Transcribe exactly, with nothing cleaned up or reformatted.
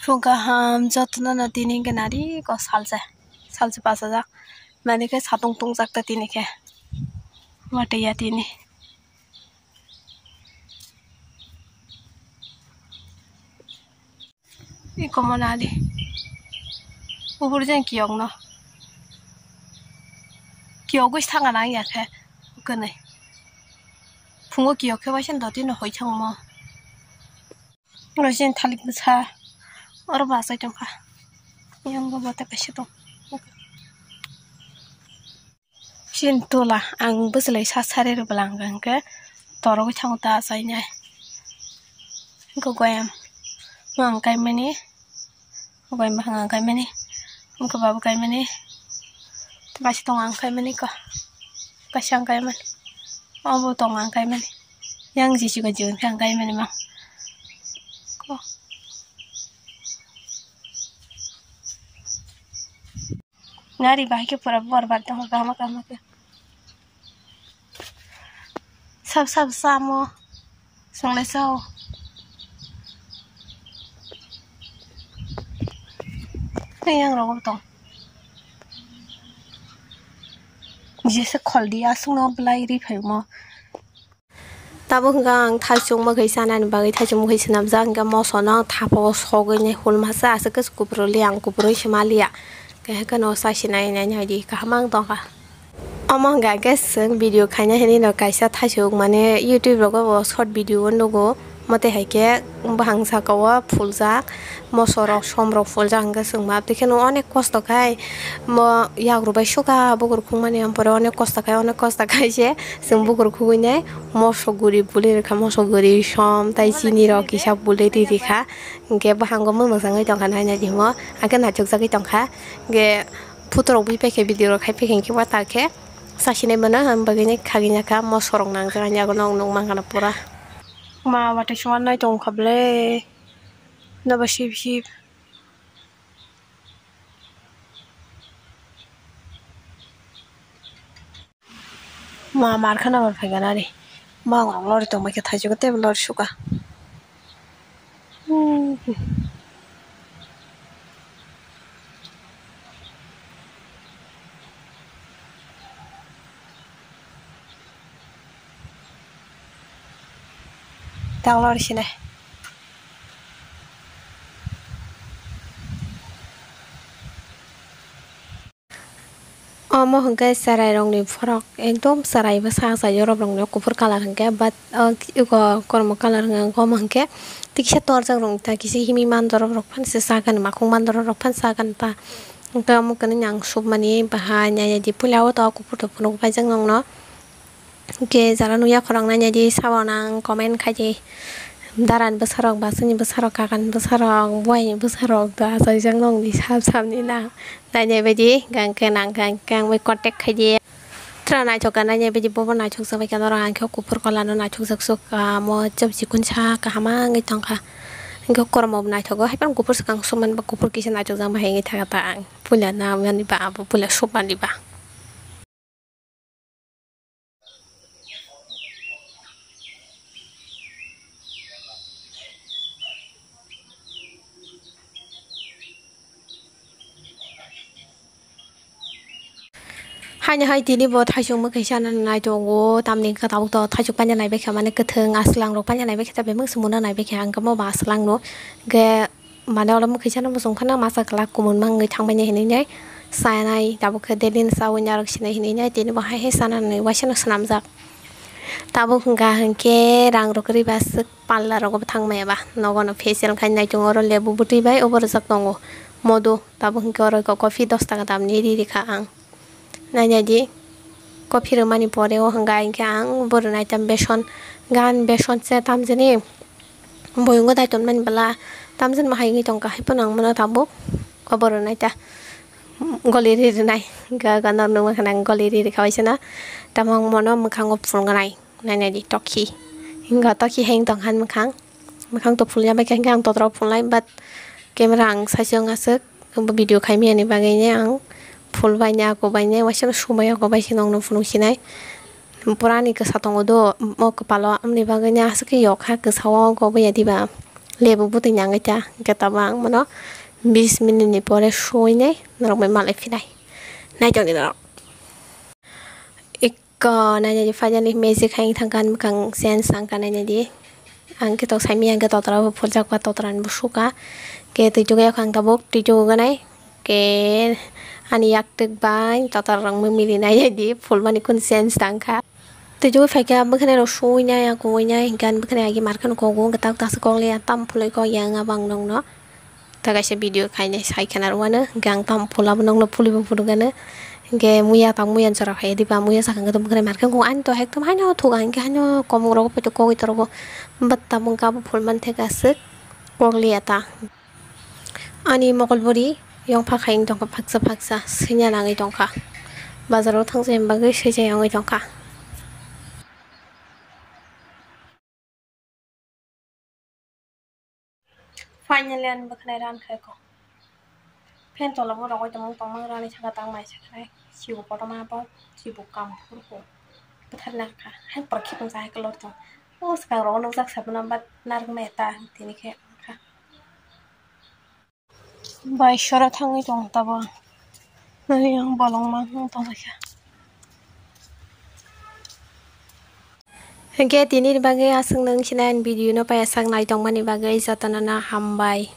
Thung kaham jotono no tini hwnkhe nari ko salsa, salsa pasajak. Nani khe satung tungjak ta tini khe. Watwi ya tini. Iko mo nari. Ubur jeng kiyok no. Kiyogwi thanga nang ya khe. Kwnwi. Phungo kiyok khe waisa dotino hoi thangmo. Oro jeng thalik bwsa. Oro bo achai tongkha. Yang bo bote kaisa tong. Chini tola ang bwchlai sa sari rw bwla hwnkha hwnkhe torogwi thango ta achainai. Hwnkhe goyam ang kaimani, goyam bahan ang kaimani, hwnkhe babo kaimani, kaisa tongo ang kaimani ko, kaisa ang kaimani, obo tongo ang kaimani, yang jisi ko jigon khe ang kaimani mang. Nari bahai khe pura bor bar tongkha kaham kaham khe. Sab sab samo. Songlai sao. Yang rok tong. Jesa khol di aswk no belai ri phaimo. Tabuk hwnkha ang thaichuk mwkhwi chanani bagwi thaichuk mwkhwi swnamjak, hwnkhe moso no thapa o sogwi nai hul masa aswk khe kupuruli ang kupurwi se maliya. Khe haikhe no chasinai nai nai di kaham ang tongkha. Omo hwnkha khe chwng video khaina hinwi no kaisa thaichuk mane YouTube rogo bo short video o nugo. Mote hai khe buphang saka o phuljak, moso rok, som rok phuljak, hwnkhe chwng ma twi kheno onek kosto khai mo yak rw bai suka bukur khukmani, ampore onek kosto khai, onek kosto khai se chwng bukur khugwi nai moso guri buli rwkha, moso guri som tai chini rok kisa buli ri rikha, hwnkhe buphang o mung mwchangwi tongkha nai nai di mo, hwnkhe naithok jagwi tongkha, hwnkhe photo rok bui paikhe video rok khai paikhe hwnkhe wathar khe chasinai mano, ang bagwi nai khagwi nakha moso rok nangjak ani yago nog nuk mankha na pura. Ma watwi songma nai tongkha ble. Nobo sip sip. Ma mar khana mar phaikha nari. Ma rok lori tongbai khe thaichuk tei lori suka. Tang lori sinai. Omo hwnkhe chwrairokni phorok, ekdom chwrai bwsa achai, borok rokni kuphur colour hwnkhe, but o eko kormo colour hwnkhe, omo hwnkhe tiksa torjak rok, ta kisa himwi man, borok phano se chakani, makhuk man, borok phano chakani ta. Hwnkhe omo kwnwi ang submani bahai nainai di, puila o to kuphur to phunuk paijak nokno. Hwnkhe jara nukya khorang nainai di, sabo nang comment khai di. Darani bwsarok, bwswkni bwsarok, kakani bwsarok, buaini bwsarok, do achaijak nokni sab sabni na. Nainai baidi hwnkhe nang khe ang bai contact khai di. Tra naithok kha nainai baidi, bobo naithok jak bai kha, norok ang khe kuphur colour no naithok jak swk kha, mo chwp chikon sa kaham wngwi tong kha. Hwnkhe kormo bo naithogo, hai phano kuphur swkang sumani ba kuphur kisa naithok jak bai hai wngwi thang kha ta ang. Puila na mani ba abo puila sumani ba. Haino hai tini bo thaichuk mwkhwi sana nai tongo, tamni hwnkhe tabuk to thaichuk paina naibaikha, mane kwthwng aswlang rok paina naibaikha, ta bemang se muna naibaikha, ang khe mo ba aswlang no hwnkhe. Mane olo mwkhwi sana muchung phano masa kwlak kumun ma wngwi thangbaini hinwi nai sanai, tabuk khe daily ni chaui narwk sinai hinwi nai, tini bo hai hai sanani waisa no swnamjak. Tabuk hwnkha hwnkhe rang rw kwrwi ba swk parlour rogo bo thang maya ba, nogo no facial khai nai tongo, oro lebu bwtwi bai obo rwjak tongo modu, tabuk hwnkhe oro coffee dos taka damni ri rikha ang. Nainai di, coffee rwmani pore o hwnka hinkhe ang bo rwnai tam beson, gan beson se tamjani boyungo dai tonmani bwla tamjani bo hai wngwi tongkha, hai phano ang bono tabuk obo rwnai ta goli ri rwnai, ga ga norok nukmankha nang goli ri rikha waisa na, tamo ang bono mwkhango phunuknai. Nainai di tokhi. Hinga tokhi hai wng tong kha ani mwkhang. Mwkhang to phulya bai kha, hinga ang totro phulnai, but camera ang saichung aswk. Bo video khai mani bagwi ne ang phul bai ne, ako bai ne, waisa no sumai ako bai se nokno phunuk sinai. Pura ni kwsa tongo do, o kwpalo, amoni bagwi ne aswk khe yok kha kwsa o, go bwya diba. Lebu bwtwi nangwi ta, hwnkhe tabang mano bis minute ni pore suinai norok bai malai phinai. Naitokni norok. Ikko nainai di, finally magic hai wngthangkha, ani bwkhang change tangkha, nainai di. Ang khe tok saimanya hwnkhe totra bo phuljak ba, totra ni bo suka. Khe twi chugwi yakho ang tabuk twi chugwi nai. Khe ani yaktwk bai totra rok mili nainai di, phulmani kunu change tangkha. Twi chugwi phaikha, bwkhwnai rok suinai, kuinai, hwnkhe ani bwkhwnai agi markheno kogo, hwnkhe tabuk taksa kokliya, tam phulwi kok ya wng abang nokno. Ta kaisa video khainai sai khana rwmano, hwnkhe ang tam phul abo nokno phulwi bo phunukgano. Hwnkhe muya tang muya jora phai diba, muya sakha hwnkhe bwkhwnai markhe ani to ekdom haino thuga, hwnkhe haino komung rogo poito kogwi torogo. Bwtta bwkha bo phul manthai aswk kokliya ta. Ani mokol buri yongpha khai wng tongkha, phaksa phaksa swinya nangwi tongkha. Bazaro thangjani bagwi swijak wngwi tongkha. Finally, ani bwkhwnai ran khai ko. Fan tola bo rogwi tongmung tongmung rani saka tang mai sakhnai. Sibo kotorma bo, sibo kam phuru ko. Bwthar nang kha. Hai pora khipung sa hai kolor tong. O swkang rogo nukjak sabuna, but narwknai ta tini khe kha. Bai sora thangwi tong tabo. Nani ang bolong ma hung tong kha. Hwnkhe tini bagwi aswk nung sinai video no paiyasak nai tongmani bagwi jotono no hambai.